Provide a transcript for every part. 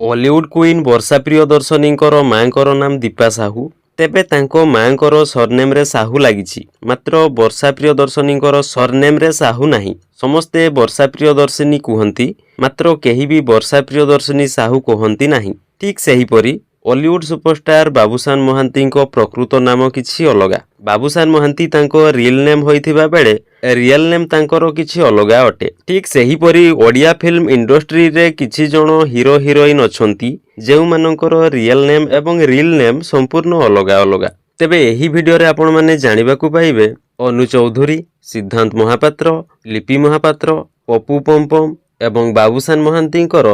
Ollywood queen ବର୍ଷା ପ୍ରିୟଦର୍ଶିନୀଙ୍କର ମାଙ୍କର ନାମ ଦୀପା ସାହୁ। ତେବେ ତାଙ୍କ ମାଙ୍କର ସରନେମ୍ରେ ସାହୁ ଲାଗିଛି, ମାତ୍ର ବର୍ଷା ପ୍ରିୟଦର୍ଶିନୀଙ୍କର ସରନେମ୍ରେ ସାହୁ ନାହିଁ। ସମସ୍ତେ ବର୍ଷା ପ୍ରିୟଦର୍ଶିନୀ କୁହନ୍ତି, ମାତ୍ର କେହି ବି ବର୍ଷା ପ୍ରିୟଦର୍ଶିନୀ ସାହୁ କୁହନ୍ତି ନାହିଁ। ଠିକ୍ ସେହିପରି ଅଲିଉଡ୍ ସୁପରଷ୍ଟାର ବାବୁସାନ ମହାନ୍ତିଙ୍କ ପ୍ରକୃତ ନାମ କିଛି ଅଲଗା। ବାବୁସାନ ମହାନ୍ତି ତାଙ୍କ ରିଲ୍ ନେମ୍ ହୋଇଥିବା ବେଳେ ରିଅଲ୍ ନେମ୍ ତାଙ୍କର କିଛି ଅଲଗା ଅଟେ। ଠିକ୍ ସେହିପରି ଓଡ଼ିଆ ଫିଲ୍ମ ଇଣ୍ଡଷ୍ଟ୍ରିରେ କିଛି ଜଣ ହିରୋ ହିରୋଇନ୍ ଅଛନ୍ତି, ଯେଉଁମାନଙ୍କର ରିଅଲ୍ ନେମ୍ ଏବଂ ରିଲ୍ ନେମ୍ ସମ୍ପୂର୍ଣ୍ଣ ଅଲଗା ଅଲଗା। ତେବେ ଏହି ଭିଡ଼ିଓରେ ଆପଣମାନେ ଜାଣିବାକୁ ପାଇବେ ଅନୁ ଚୌଧୁରୀ, ସିଦ୍ଧାନ୍ତ ମହାପାତ୍ର, ଲିପି ମହାପାତ୍ର, ପପୁ ପମ୍ପମ୍ ଏବଂ ବାବୁସାନ ମହାନ୍ତିଙ୍କର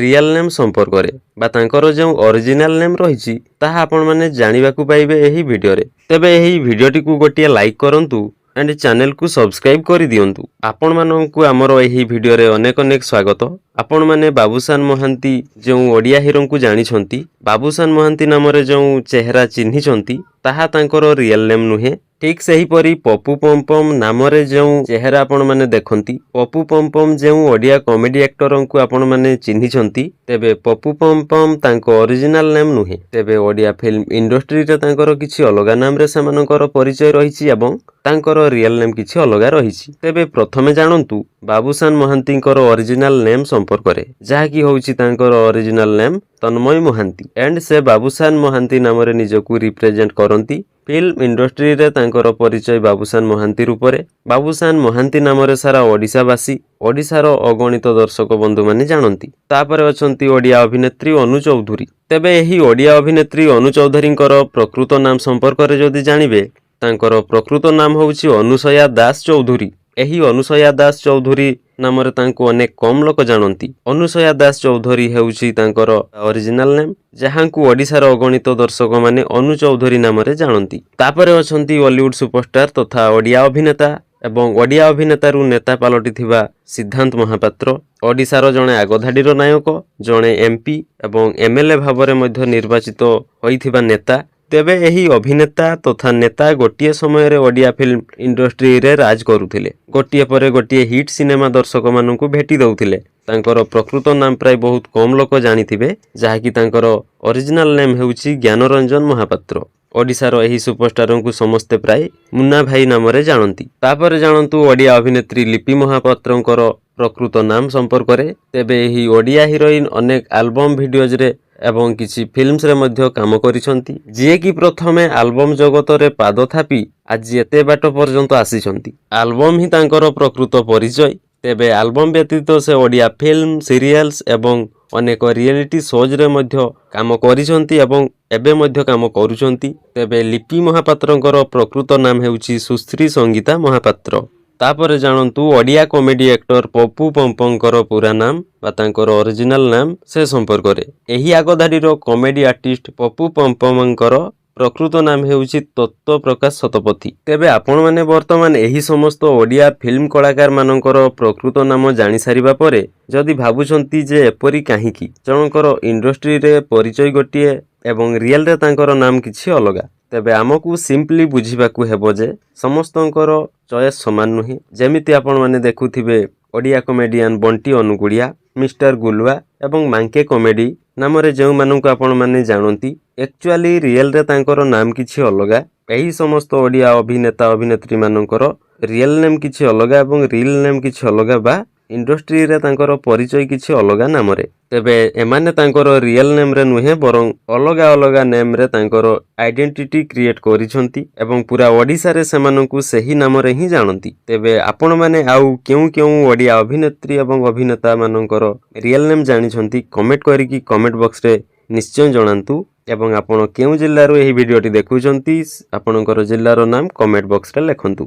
ରିଅଲ୍ ନେମ୍ ସମ୍ପର୍କରେ ବା ତାଙ୍କର ଯେଉଁ ଅରିଜିନାଲ୍ ନେମ୍ ରହିଛି, ତାହା ଆପଣମାନେ ଜାଣିବାକୁ ପାଇବେ ଏହି ଭିଡ଼ିଓରେ। ତେବେ ଏହି ଭିଡ଼ିଓଟିକୁ ଗୋଟିଏ ଲାଇକ୍ କରନ୍ତୁ ଆଣ୍ଡ ଚ୍ୟାନେଲକୁ ସବସ୍କ୍ରାଇବ୍ କରିଦିଅନ୍ତୁ। ଆପଣମାନଙ୍କୁ ଆମର ଏହି ଭିଡ଼ିଓରେ ଅନେକ ଅନେକ ସ୍ୱାଗତ। ଆପଣମାନେ ବାବୁସାନ ମହାନ୍ତି ଯେଉଁ ଓଡ଼ିଆ ହିରୋଙ୍କୁ ଜାଣିଛନ୍ତି, ବାବୁସାନ ମହାନ୍ତି ନାମରେ ଯେଉଁ ଚେହେରା ଚିହ୍ନିଛନ୍ତି, ତାହା ତାଙ୍କର ରିଅଲ୍ ନେମ୍ ନୁହେଁ। ଠିକ୍ ସେହିପରି ପପୁ ପମ୍ପମ୍ ନାମରେ ଯେଉଁ ଚେହେରା ଆପଣମାନେ ଦେଖନ୍ତି, ପପୁ ପମ୍ପମ୍ ଯେଉଁ ଓଡ଼ିଆ କମେଡି ଆକ୍ଟରଙ୍କୁ ଆପଣମାନେ ଚିହ୍ନିଛନ୍ତି, ତେବେ ପପୁ ପମ୍ପମ୍ ତାଙ୍କ ଅରିଜିନାଲ୍ ନେମ୍ ନୁହେଁ। ତେବେ ଓଡ଼ିଆ ଫିଲ୍ମ ଇଣ୍ଡଷ୍ଟ୍ରିରେ ତାଙ୍କର କିଛି ଅଲଗା ନାମରେ ସେମାନଙ୍କର ପରିଚୟ ରହିଛି ଏବଂ ତାଙ୍କର ରିଅଲ୍ ନେମ୍ କିଛି ଅଲଗା ରହିଛି। ତେବେ ପ୍ରଥମେ ଜାଣନ୍ତୁ ବାବୁସାନ ମହାନ୍ତିଙ୍କର ଅରିଜିନାଲ୍ ନେମ୍ ସମ୍ପର୍କରେ, ଯାହାକି ହେଉଛି ତାଙ୍କର original name Tanmay Mohanty and ସେ ବାବୁସାନ ମହାନ୍ତି ନାମରେ ନିଜକୁ ରିପ୍ରେଜେଣ୍ଟ କରନ୍ତି। ଫିଲ୍ମ ଇଣ୍ଡଷ୍ଟ୍ରିରେ ତାଙ୍କର ପରିଚୟ ବାବୁସାନ ମହାନ୍ତି ରୂପରେ। ବାବୁସାନ ମହାନ୍ତି ନାମରେ ସାରା ଓଡ଼ିଶାବାସୀ, ଓଡ଼ିଶାର ଅଗଣିତ ଦର୍ଶକ ବନ୍ଧୁମାନେ ଜାଣନ୍ତି। ତାପରେ ଅଛନ୍ତି ଓଡ଼ିଆ ଅଭିନେତ୍ରୀ ଅନୁ ଚୌଧୁରୀ। ତେବେ ଏହି ଓଡ଼ିଆ ଅଭିନେତ୍ରୀ ଅନୁ ଚୌଧୁରୀଙ୍କର ପ୍ରକୃତ ନାମ ସମ୍ପର୍କରେ ଯଦି ଜାଣିବେ, ତାଙ୍କର ପ୍ରକୃତ ନାମ ହେଉଛି ଅନୁସୟା ଦାସ ଚୌଧୁରୀ। ଏହି ଅନୁସୟା ଦାସ ଚୌଧୁରୀ ନାମରେ ତାଙ୍କୁ ଅନେକ କମ୍ ଲୋକ ଜାଣନ୍ତି। ଅନୁସୟା ଦାସ ଚୌଧୁରୀ ହେଉଛି ତାଙ୍କର ଅରିଜିନାଲ ନେମ୍, ଯାହାଙ୍କୁ ଓଡ଼ିଶାର ଅଗଣିତ ଦର୍ଶକମାନେ ଅନୁ ଚୌଧୁରୀ ନାମରେ ଜାଣନ୍ତି। ତାପରେ ଅଛନ୍ତି ଅଲିଉଡ୍ ସୁପରଷ୍ଟାର ତଥା ଓଡ଼ିଆ ଅଭିନେତା ଏବଂ ଓଡ଼ିଆ ଅଭିନେତାରୁ ନେତା ପାଲଟିଥିବା ସିଦ୍ଧାନ୍ତ ମହାପାତ୍ର। ଓଡ଼ିଶାର ଜଣେ ଆଗଧାଡ଼ିର ନାୟକ, ଜଣେ ଏମ୍ପି ଏବଂ ଏମ୍ଏଲ୍ଏ ଭାବରେ ମଧ୍ୟ ନିର୍ବାଚିତ ହୋଇଥିବା ନେତା। ତେବେ ଏହି ଅଭିନେତା ତଥା ନେତା ଗୋଟିଏ ସମୟରେ ଓଡ଼ିଆ ଫିଲ୍ମ ଇଣ୍ଡଷ୍ଟ୍ରିରେ ରାଜ କରୁଥିଲେ। ଗୋଟିଏ ପରେ ଗୋଟିଏ ହିଟ୍ ସିନେମା ଦର୍ଶକମାନଙ୍କୁ ଭେଟି ଦେଉଥିଲେ। ତାଙ୍କର ପ୍ରକୃତ ନାମ ପ୍ରାୟ ବହୁତ କମ୍ ଲୋକ ଜାଣିଥିବେ, ଯାହାକି ତାଙ୍କର ଅରିଜିନାଲ ନେମ୍ ହେଉଛି ଜ୍ଞାନରଞ୍ଜନ ମହାପାତ୍ର। ଓଡ଼ିଶାର ଏହି ସୁପରଷ୍ଟାରଙ୍କୁ ସମସ୍ତେ ପ୍ରାୟ ମୁନ୍ନା ଭାଇ ନାମରେ ଜାଣନ୍ତି। ତାପରେ ଜାଣନ୍ତୁ ଓଡ଼ିଆ ଅଭିନେତ୍ରୀ ଲିପି ମହାପାତ୍ରଙ୍କର ପ୍ରକୃତ ନାମ ସମ୍ପର୍କରେ। ତେବେ ଏହି ଓଡ଼ିଆ ହିରୋଇନ୍ ଅନେକ ଆଲବମ୍ ଭିଡ଼ିଓଜରେ ଏବଂ କିଛି ଫିଲ୍ମସରେ ମଧ୍ୟ କାମ କରିଛନ୍ତି, ଯିଏକି ପ୍ରଥମେ ଆଲବମ୍ ଜଗତରେ ପାଦ ଥାପି ଆଜି ଏତେ ବାଟ ପର୍ଯ୍ୟନ୍ତ ଆସିଛନ୍ତି। ଆଲବମ୍ ହିଁ ତାଙ୍କର ପ୍ରକୃତ ପରିଚୟ। ତେବେ ଆଲବମ୍ ବ୍ୟତୀତ ସେ ଓଡ଼ିଆ ଫିଲ୍ମ, ସିରିଏଲ୍ସ ଏବଂ ଅନେକ ରିଏଲିଟି ଶୋଜରେ ମଧ୍ୟ କାମ କରିଛନ୍ତି ଏବଂ ଏବେ ମଧ୍ୟ କାମ କରୁଛନ୍ତି। ତେବେ ଲିପି ମହାପାତ୍ରଙ୍କର ପ୍ରକୃତ ନାମ ହେଉଛି ସୁଶ୍ରୀ ସଙ୍ଗୀତା ମହାପାତ୍ର। ତାପରେ ଜାଣନ୍ତୁ ଓଡ଼ିଆ କମେଡି ଆକ୍ଟର ପପୁ ପମ୍ପଙ୍କର ପୁରା ନାମ ବା ତାଙ୍କର ଅରିଜିନାଲ ନାମ ସେ ସମ୍ପର୍କରେ। ଏହି ଆଗଧାଡ଼ିର କମେଡି ଆର୍ଟିଷ୍ଟ ପପୁ ପମ୍ପମଙ୍କର ପ୍ରକୃତ ନାମ ହେଉଛି ତତ୍ତ୍ୱ ପ୍ରକାଶ ଶତପଥୀ। ତେବେ ଆପଣମାନେ ବର୍ତ୍ତମାନ ଏହି ସମସ୍ତ ଓଡ଼ିଆ ଫିଲ୍ମ କଳାକାରମାନଙ୍କର ପ୍ରକୃତ ନାମ ଜାଣିସାରିବା ପରେ ଯଦି ଭାବୁଛନ୍ତି ଯେ ଏପରି କାହିଁକି, ଜଣଙ୍କର ଇଣ୍ଡଷ୍ଟ୍ରିରେ ପରିଚୟ ଗୋଟିଏ ଏବଂ ରିଏଲରେ ତାଙ୍କର ନାମ କିଛି ଅଲଗା, ତେବେ ଆମକୁ ସିମ୍ପଲି ବୁଝିବାକୁ ହେବ ଯେ ସମସ୍ତଙ୍କର ଚଏସ୍ ସମାନ ନୁହେଁ। ଯେମିତି ଆପଣମାନେ ଦେଖୁଥିବେ, ଓଡ଼ିଆ କମେଡ଼ିଆନ ବଣ୍ଟି ଅନୁଗୁଳିଆ, ମିଷ୍ଟର ଗୁଲୁଆ ଏବଂ ମାଙ୍କେ କମେଡି ନାମରେ ଯେଉଁମାନଙ୍କୁ ଆପଣମାନେ ଜାଣନ୍ତି, ଆକ୍ଚୁଆଲି ରିଏଲରେ ତାଙ୍କର ନାମ କିଛି ଅଲଗା। ଏହି ସମସ୍ତ ଓଡ଼ିଆ ଅଭିନେତା ଅଭିନେତ୍ରୀମାନଙ୍କର ରିଏଲ ନେମ୍ କିଛି ଅଲଗା ଏବଂ ରିଲ୍ ନେମ୍ କିଛି ଅଲଗା ବା ଇଣ୍ଡଷ୍ଟ୍ରିରେ ତାଙ୍କର ପରିଚୟ କିଛି ଅଲଗା ନାମରେ। ତେବେ ଏମାନେ ତାଙ୍କର ରିଏଲ ନେମ୍ରେ ନୁହେଁ, ବରଂ ଅଲଗା ଅଲଗା ନେମ୍ରେ ତାଙ୍କର ଆଇଡେଣ୍ଟିଟି କ୍ରିଏଟ୍ କରିଛନ୍ତି ଏବଂ ପୁରା ଓଡ଼ିଶାରେ ସେମାନଙ୍କୁ ସେହି ନାମରେ ହିଁ ଜାଣନ୍ତି। ତେବେ ଆପଣମାନେ ଆଉ କେଉଁ କେଉଁ ଓଡ଼ିଆ ଅଭିନେତ୍ରୀ ଏବଂ ଅଭିନେତାମାନଙ୍କର ରିଏଲ ନେମ୍ ଜାଣିଛନ୍ତି, କମେଣ୍ଟ କରିକି କମେଣ୍ଟ ବକ୍ସରେ ନିଶ୍ଚୟ ଜଣାନ୍ତୁ ଏବଂ ଆପଣ କେଉଁ ଜିଲ୍ଲାରୁ ଏହି ଭିଡ଼ିଓଟି ଦେଖୁଛନ୍ତି, ଆପଣଙ୍କର ଜିଲ୍ଲାର ନାମ କମେଣ୍ଟ ବକ୍ସରେ ଲେଖନ୍ତୁ।